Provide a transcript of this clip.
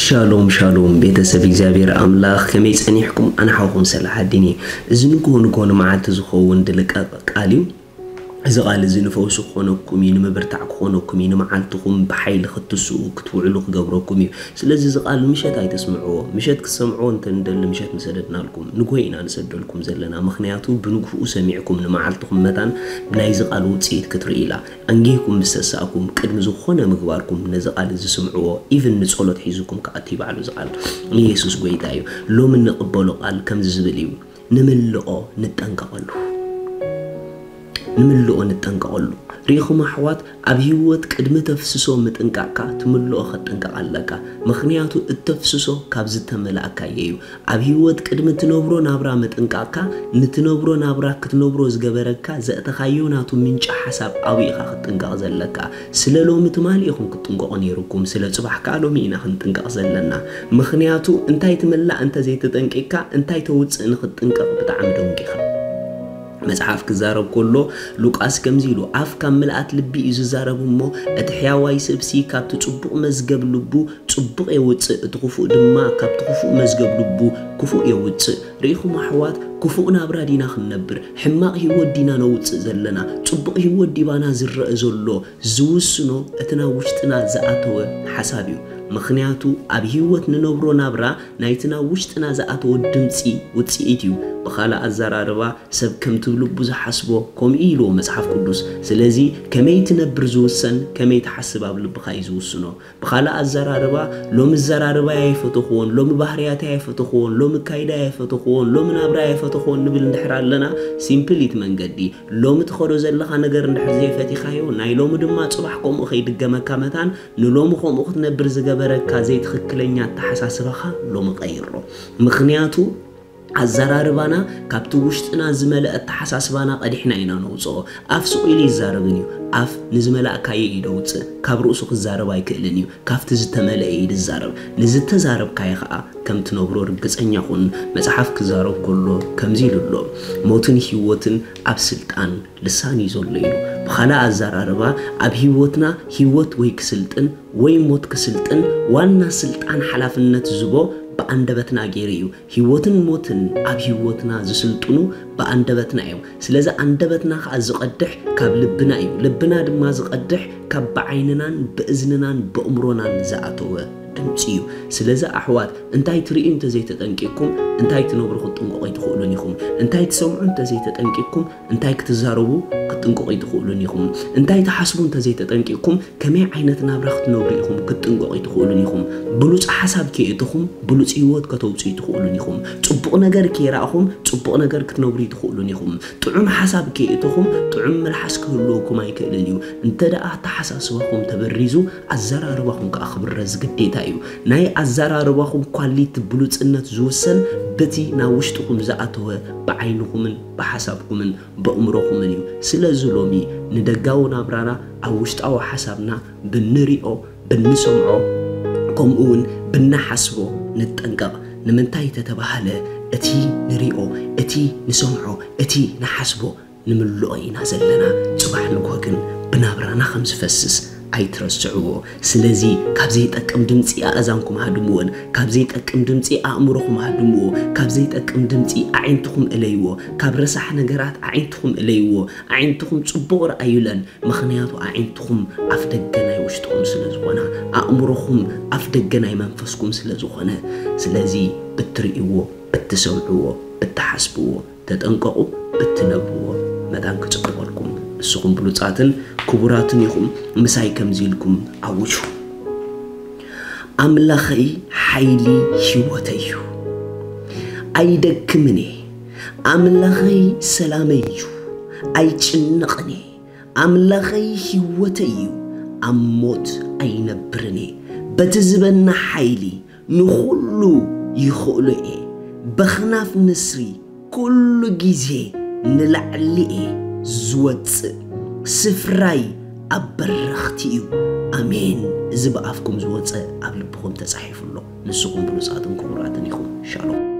ሻሎም ሻሎም ቤተሰብ እግዚኣብሔር ኣምላኽ፣ ከመይ ጸኒሕኩም? ኣነ ሓውኹም ሰላሓዲን እየ። እዚ ንግሆ ንግሆ ንመዓልቲ ዝኸውን ድልቀቕ ቃል እዩ። እዚ ቃል እዚ ንፈውሲ ክኾነኩም እዩ፣ ንምብርታዕ ክኾነኩም እዩ፣ ንመዓልትኹም ብሓይሊ ክትስኡ ክትውዕሉ ክገብረኩም እዩ። ስለዚ እዚ ቃል ምሸት ኣይተስምዕዎ። ምሸት ክትሰምዕዎ እንተ ንደሊ ምሸት ምሰደድናልኩም፣ ንግሆ ኢና ንሰደልኩም ዘለና። ምኽንያቱ ብንግህኡ ሰሚዕኩም ንመዓልትኹም መታን ብናይዚ ቃል ውጽኢት ክትርኢ ኢላ። ኣንጊህኩም ምስ ተሳእኩም ቅድሚ ዝኾነ ምግባርኩም ነዚ ቃል እዚ ስምዕዎ። ኢቭን ንጸሎት ሒዙኩም ክኣቱ ይባዕሉ እዚ ቃል። ኢየሱስ ጎይታ እዩ። ሎሚ እንቕበሎ ቃል ከምዚ ዝብል እዩ። ንምልኦ ንጠንቀቐሉ። ንምልኦ ንጠንቀቐሉ። ርኢኹም ኣሕዋት፣ ኣብ ህይወት ቅድሚ ተፍስሶ ምጥንቃቕካ ትምልኦ ከጥንቀቕ ኣለካ። ምኽንያቱ እተፍስሶ ካብ ዝተመላእካዮ እዩ። ኣብ ህይወት ቅድሚ ትነብሮ ናብራ ምጥንቃቕካ፣ ንትነብሮ ናብራ ክትነብሮ ዝገበረካ ዘእተኻዮ ናቱ ምንጪ ሓሳብ ኣብኡ ኢኻ ክትጥንቀቕ ዘለካ። ስለ ሎሚ ትማሊ ኢኹም ክትጥንቀቑ ነይሩኩም፣ ስለ ጽባሕ ከኣ ሎሚ ኢና ክንጥንቀቕ ዘለና። ምኽንያቱ እንታይ ትምላእ እንተ ዘይተጠንቂቕካ እንታይ ተውጽእ ንኽትጥንቀቕ ብጣዕሚ ደንጊኻ። መጽሓፍ ክዛረብ ከሎ ሉቃስ ከምዚ ኢሉ፣ ኣፍ ካብ ምልኣት ልቢ እዩ ዝዛረብ እሞ፣ እቲ ሕያዋይ ሰብሲ ካብቲ ጽቡቕ መዝገብ ልቡ ጽቡቕ የውጽእ፣ እቲ ክፉእ ድማ ካብቲ ክፉእ መዝገብ ልቡ ክፉእ የውጽእ። ርኢኹም ኣሕዋት፣ ክፉእ ናብራ ዲና ክንነብር፣ ሕማቕ ህይወት ዲና ነውጽእ ዘለና፣ ጽቡቕ ህይወት ዲባና ዝረአ ዘሎ ዝውስኖ እቲ ናብ ውሽጥና ዝኣተወ ሓሳብ እዩ። ምኽንያቱ ኣብ ህይወት ንነብሮ ናብራ ናይቲ ናብ ውሽጥና ዝኣተወ ድምጺ ውጽኢት እዩ። ብኻልእ ኣዘራርባ ሰብ ከም ትብልቡ ዝሓስቦ ከምኡ እዩ ኢልዎ መጽሓፍ ቅዱስ። ስለዚ ከመይ ትነብር ዝውሰን ከመይ ትሓስብ ኣብ ልብኻ እዩ ዝውስኖ። ብኻልእ ኣዘራርባ ሎሚ ኣዘራርባይ ኣይፈተኽዎን፣ ሎሚ ባህርያተይ ኣይፈተኽዎን፣ ሎሚ ካይዳይ ኣይፈተኽዎን፣ ሎሚ ናብራይ ኣይፈተኽዎን ንብል እንድሕር ኣለና፣ ሲምፕል እቲ መንገዲ። ሎሚ ትኸዶ ዘለኻ ነገር እንድሕር ዘይፈቲኻዮ፣ ናይ ሎሚ ድማ ጽባሕ ከምኡ ከይድገመካ መታን ንሎሚ ከምኡ ክትነብር ዝገበረካ ዘይትኽክለኛ ኣተሓሳስባኻ ሎሚ ቀይሮ። ምኽንያቱ ኣዘራርባና ካብቲ ውሽጥና ዝመልአ ኣተሓሳስባና ቀዲሕና ኢና ነውፅኦ። ኣፍ ስቕ ኢሉ ይዛረብን እዩ። ኣፍ ንዝመላእካዮ እዩ ደውፅእ። ካብ ርእሱ ክዛረብ ኣይክእልን እዩ። ካብቲ ዝተመልአ እዩ ዝዛረብ። ንዝተዛረብካዮ ኸዓ ከም ትነብሮ ርግፀኛ ኩን። መፅሓፍ ክዛረብ ከሎ ከምዚ ኢሉ ኣሎ፣ ሞትን ህይወትን ኣብ ስልጣን ልሳን እዩ ዘሎ ኢሉ። ብኻልእ ኣዘራርባ ኣብ ህይወትና ህይወት ወይ ክስልጥን ወይ ሞት ክስልጥን ዋና ስልጣን ሓላፍነት ዝቦ ብኣንደበትና ገይሩ እዩ። ህይወትን ሞትን ኣብ ህይወትና ዝስልጥኑ ብኣንደበትና እዮም። ስለዚ ኣንደበትና ከዓ ዝቐድሕ ካብ ልብና እዩ። ልብና ድማ ዝቐድሕ ካብ ብዓይንናን ብእዝንናን ብእምሮናን ዝኣተወ ድምፂ እዩ። ስለዚ ኣሕዋት እንታይ ትርእዩ እንተዘይተጠንቂቕኩም እንታይ ትነብሩ ክትጥንቀቑ ኣይትኽእሉን ኢኹም። እንታይ ትሰምዑ እንተዘይተጠንቂቕኩም እንታይ ክትዛረቡ ክትጥንቀቑ ኣይትኽእሉን ኢኹም። እንታይ ትሓስቡ እንተዘይተጠንቂቕኩም ከመይ ዓይነት ናብራ ክትነብሩ ኢኹም ክትጥንቀቑ ኣይትኽእሉን ኢኹም። ብሉፅ ሓሳብ ከየእተኹም ብሉፅ ህይወት ከተውፅኡ ኣይትኽእሉን ኢኹም። ፅቡቕ ነገር ከይረኣኹም ፅቡቕ ነገር ክትነብሩ ኣይትኽእሉን ኢኹም። ጥዑም ሓሳብ ከየእተኹም ጥዑም መልሓስ ክህልወኩም ኣይክእልን እዩ። እንተ ደኣ ኣተሓሳስባኹም ተበሪዙ ኣዘራርባኹም ከዓ ክብረዝ ግዴታ እዩ። ናይ ኣዘራርባኹም ኳሊቲ ብሉፅነት ዝውሰን በቲ ናብ ውሽጥኹም ዝኣተወ ብዓይንኹምን ብሓሳብኩምን በእምሮኹምን እዩ። ስለዚ ሎሚ ንደጋዊ ናብራና ኣብ ውሽጣዊ ሓሳብና ብንሪኦ ብንሰምዖ ከምኡ እውን ብንሓስቦ ንጠንቀቕ። ንምንታይ ተተባህለ እቲ ንሪኦ እቲ ንሰምዖ እቲ ንሓስቦ ንምልኦ ኢና ዘለና። ጽባሕ ንግሆ ግን ብናብራና ከም ዝፈስስ ኣይትረስዕዎ። ስለዚ ካብ ዘይጠቅም ድምፂ ኣእዛንኩም ሃድምዎን፣ ካብ ዘይጠቅም ድምፂ ኣእምሮኹም ሃድምዎ፣ ካብ ዘይጠቅም ድምፂ ኣዒንትኹም እለይዎ፣ ካብ ረሳሕ ነገራት ኣዒንትኹም እለይዎ። ኣዒንትኹም ፅቡቕ ረኣዩለን፣ ምኽንያቱ ኣዒንትኹም ኣፍ ደገ ናይ ውሽጥኹም ስለ ዝኾና፣ ኣእምሮኹም ኣፍ ደገ ናይ መንፈስኩም ስለ ዝኾነ። ስለዚ ብትርእይዎ፣ ብትሰምዕዎ፣ ብትሓስብዎ ተጠንቀቑ፣ ብትነብርዎ መታን ክጽብቐልኩም። ንስኹም ብሉጻትን ክቡራትን ኢኹም፣ ምሳይ ከምዚ ኢልኩም ኣውጁ። ኣምላኸይ ሓይሊ ህይወተይ እዩ፣ ኣይደክምን እየ። ኣምላኸይ ሰላመይ እዩ፣ ኣይጭነቕን እየ። ኣምላኸይ ህይወተይ እዩ፣ ኣብ ሞት ኣይነብርን እየ። በቲ ዝበና ሓይሊ ንኹሉ ይኽእሎ እየ። በኽናፍ ንስሪ ኩሉ ግዜ ንላዕሊ እየ ዝወጽእ። ስፍራይ ኣብ በረኽቲ እዩ። ኣሜን። እዚ ብኣፍኩም ዝወጸ ኣብ ልብኹም ተጻሒፉ ኣሎ። ንስኹም ብሉጻትን ክቡራትን ኢኹም። ሻሎም።